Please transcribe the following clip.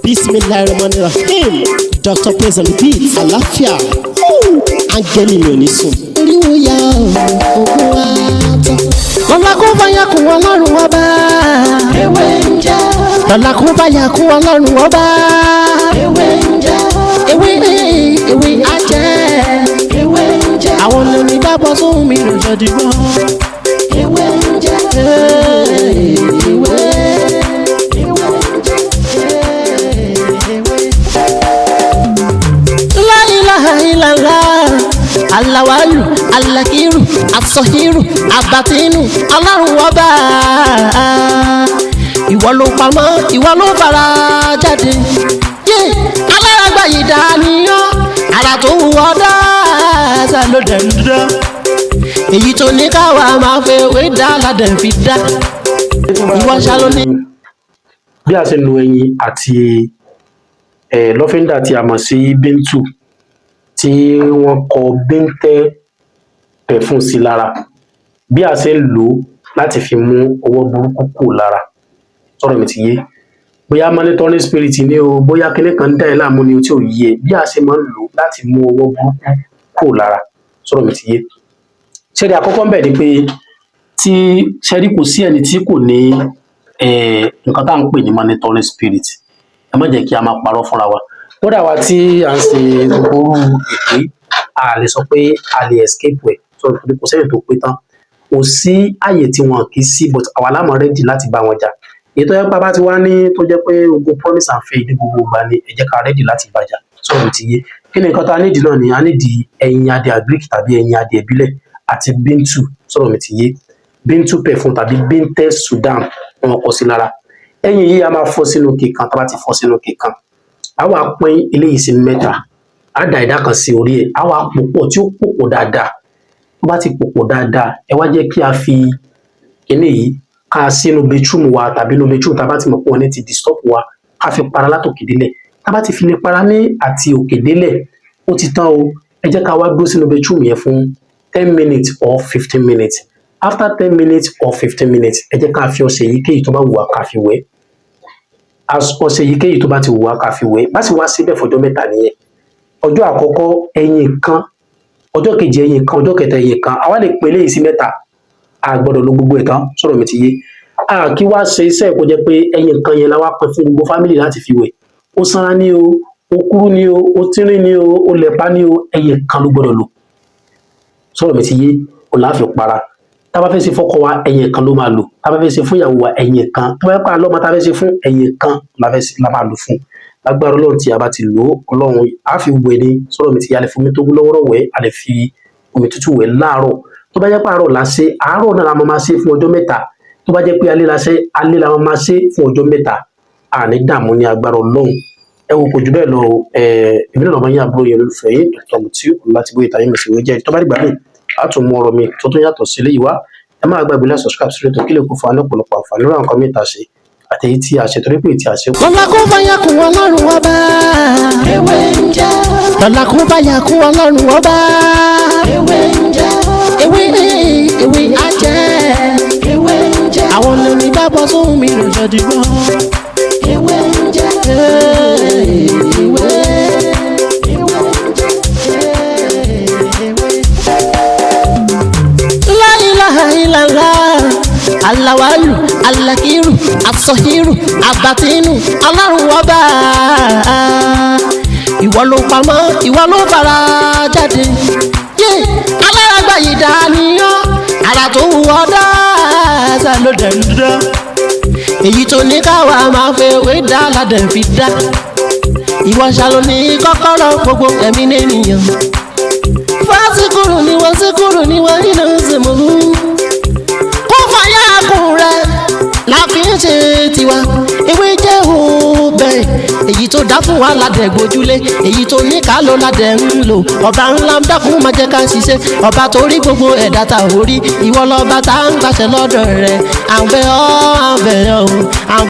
Bismillahirrahmanirrahim. Dr. Praise on the beat. Àlàáfíà. Áńgẹ́lì mi ò ní sùn. Oríwo ya ògùn wa tán. Lọ́la kó bá yà kún Ọlọ́run Ọba. Ewé ń jẹ́. Lọ́la kó bá yà kún Ọlọ́run Ọba. Ewé ń jẹ́. Ewé ewé á jẹ́. Ewé ń jẹ́. Àwọn lórí bá bọ́ sóhun mi lò jọ̀dìgbọ́. Ewé ń jẹ́. Ewé. Ewé ń jẹ́. Ewé. La ilaha illallah. Alawalu, alakiru, asọ̀hírù, abatinu, Ọlọ́run Ọba. Ìwọ ló pamọ́, ìwọ ló fara jáde. Yé, alárágbá yìí dániyán, ara tó wù ọ́ dáadáa ló dẹ̀ ń dán. Èyí tó ní káwa máa fẹ́ wé dá ládẹ̀ fi dá. Ìwọ ṣá ló ní. Bí a ṣe ń lo ẹyin àti lọ́fíńdà tí a mọ̀ sí bíntù, tí wọ́n kọ bíńtẹ́ perfume sí lára, bí a ṣe ń lò ó láti fi mú ọwọ́ burúkú kúrò lára. Sọ̀rọ̀ mi ti yé? Bóyá monitoring spirit ni o, bóyá kinní kan ń dà ẹ́ láàmú ni o tí ò yé ẹ, bí a ṣe máa ń lò ó láti mú ọwọ́ burúkú kúrò lára. Sọ̀rọ̀ mi ti yé? Ṣẹ́rí, àkọ́kọ́ ń bẹ̀ ni pé tí ṣẹ́rí, kò sí ẹni tí kò ní nǹkan tá à ń pè ní monitoring spirit. Ẹ má jẹ́ kí a máa parọ́ fúnra wa. Kódà wa tí à ń ṣe gbogbo irú ètò yìí, a lè sọ pé a lè escape ẹ̀ torí kò sẹ́ni tó pé tán. Kò sí àyè tí wọn kì í sí, but àwa la máa ready láti bá wọn jà. Èyí tó jẹ́ pé a bá ti wá ní tó jẹ́ pé ogun promise and fail ní gbogbo ìgbà ni, ẹ jẹ́ ká ready láti bá jà. Sọ̀rọ̀ mi ti yé? Kí ni nǹkan tá a nídìí náà ni? A nídìí ẹyin adìẹ agric tàbí ẹyin adìẹ ìbílẹ̀ àti bíntù. Sọ̀rọ̀ mi ti yé? Bíntù perfume tàbí bíntẹ́ Sudan wọn kọ sí lára. Ẹyin yìí, a máa fọ́ sínú ike kan. Tá a bá ti fọ́ sínú ike kan, a wá pín eléyìí sí mẹ́ta, á da ìdá kan sí orí ẹ̀, á wá pò pọ̀ tí ó pò pọ̀ dáadáa. Tó bá ti pò pọ̀ dáadáa, ẹ wá jẹ́ kí a fi kíní yìí ká sínú bedroom wa tàbí inú bedroom tá a bá ti mọ̀ pé wọ́n ní ti disturb wa, ká fi para látòkè délẹ̀. Tá a bá ti fi lè para ní àti òkè délẹ̀, ó ti tán o. Ẹ jẹ́ ká wá dúró sínú bedroom yẹn fún 10 minutes or 15 minutes. After 10 minutes or 15 minutes, ẹ jẹ́ ká fi ọṣẹ èyíkéyìí tó bá wù wá ká fi wẹ̀. Ọṣẹ èyíkéyìí tó bá ti wù wá ká fi wẹ̀. Bá sì wá síbẹ̀ fọjọ́ 3 nìyẹn. Ọjọ́ àkọ́kọ́, ẹyin kan; ọjọ́ kejì, ẹyin kan; ọjọ́ kẹta, ẹyin kan. Àwa lè pín eléyìí sí mẹ́ta, a gbọ́dọ̀ lo gbogbo ẹ̀ tán. Sọ̀rọ̀ mi ti yé? A kí wá ṣe iṣẹ́ kó jẹ́ pé ẹyin kan yẹn la wá pín fún gbogbo family láti fi wẹ̀. Ó sanra ní o, ó kúrú ní o, ó tínrín ní o, ó lẹ̀pa ní o, ẹyin kan ló gbọ́dọ̀ lò. Sọ̀rọ̀ mi ti yé? Òun la fi para. Tá a bá fẹ́ ṣe fọ́kọ wa, ẹyin kan ló máa lò. Tá a bá fẹ́ ṣe fún ìyàwó wa, ẹyin kan. Tó bá yẹ pé àlọ́mọ tá a fẹ́ ṣe fún, ẹyin kan la fẹ́ la máa lò fún. Lágbára Ọlọ́run, tí a bá ti lò ó, Ọlọ́run á fi wẹ̀ ni. Sọ̀rọ̀ mi ti yé? A lè fi omi tó lọ́wọ́rọ́ wẹ̀, a lè fi omi tútù wẹ̀ láàárọ̀. Tó bá jẹ́ pé àárọ̀ la ṣe, àárọ̀ náà la máa ṣe fún ọjọ́ 3. Tó bá jẹ́ pé alẹ́ la ṣe, alẹ́ la máa ṣe fún ọjọ́ 3. Àní dààmú ní agbára Ọlọ́run. Ẹ wo, kò jù bẹ́ẹ̀ lọ. Èmi náà lọ́mọ yín, àbúrò yẹn, olólùfẹ́ yín, Dr. Mutiu Ọlátíbóyè Táyé Mẹ̀sìwé jẹ́. Tó bá dìgbà míì, a tún mú ọ̀rọ̀ mi tó tún yàtọ̀ sí eléyìí wá. Ẹ má gbàgbé láti subscribe sórí ètò kí lè kó fún wa ní ọ̀pọ̀lọpọ̀ àǹfààní lórí àwọn nǹkan míì tá a ṣe àti èyí tí a ṣe, torí pé èyí tí a ṣe. Lọ́la kó bá yà kún Ọlọ́run Ọba. Ewé ń jẹ́. Lọ́la kó bá yà kún Ọlọ́run Ọba. Ewé ń jẹ́. Ewé ewé á jẹ́. Ewé ń jẹ́. Àwọn lórí bá bọ́ sóhun mi lò jọ̀dìgbọ́. Ewé ń jẹ́. Ewé. Ewé ń jẹ́. Ewé. La ilaha illallah. Alawalu, alakiru, asọ̀hírù, abatinu, Ọlọ́run Ọba. Ìwọ ló pamọ́, ìwọ ló fara jáde. Yé, alárágbá yìí dániyán, ara tó wù ọ́ dáadáa ló dẹ̀ ń dán. Èyí tó ní káwa máa fẹ́ wé dá ládẹ̀ fi dá. Ìwọ ṣàlò ní kọ́kọ́rọ́ gbogbo ẹ̀mí nìyẹn. Fásikúrú ni wọ́n síkúrú ni wọ́n nínú ìsìnkú. Kó fàyà kùn rẹ̀ la fi ń ṣe tiwa. Ewé jẹ́ òbẹ̀. Èyí tó dá fún wa ládẹ̀ gbójúlé. Èyí tó ní ká ló ládẹ̀ ń lò. Ọba ńlá ń dákun máa jẹ́ ká ṣiṣẹ́. Ọba tó rí gbogbo ẹ̀dá ta ò rí. Ìwọ lọ́ba tá ń gbàṣẹ lọ́dọ̀ rẹ̀. À ń bẹ̀ ọ́, à ń bẹ̀ ọ́, à ń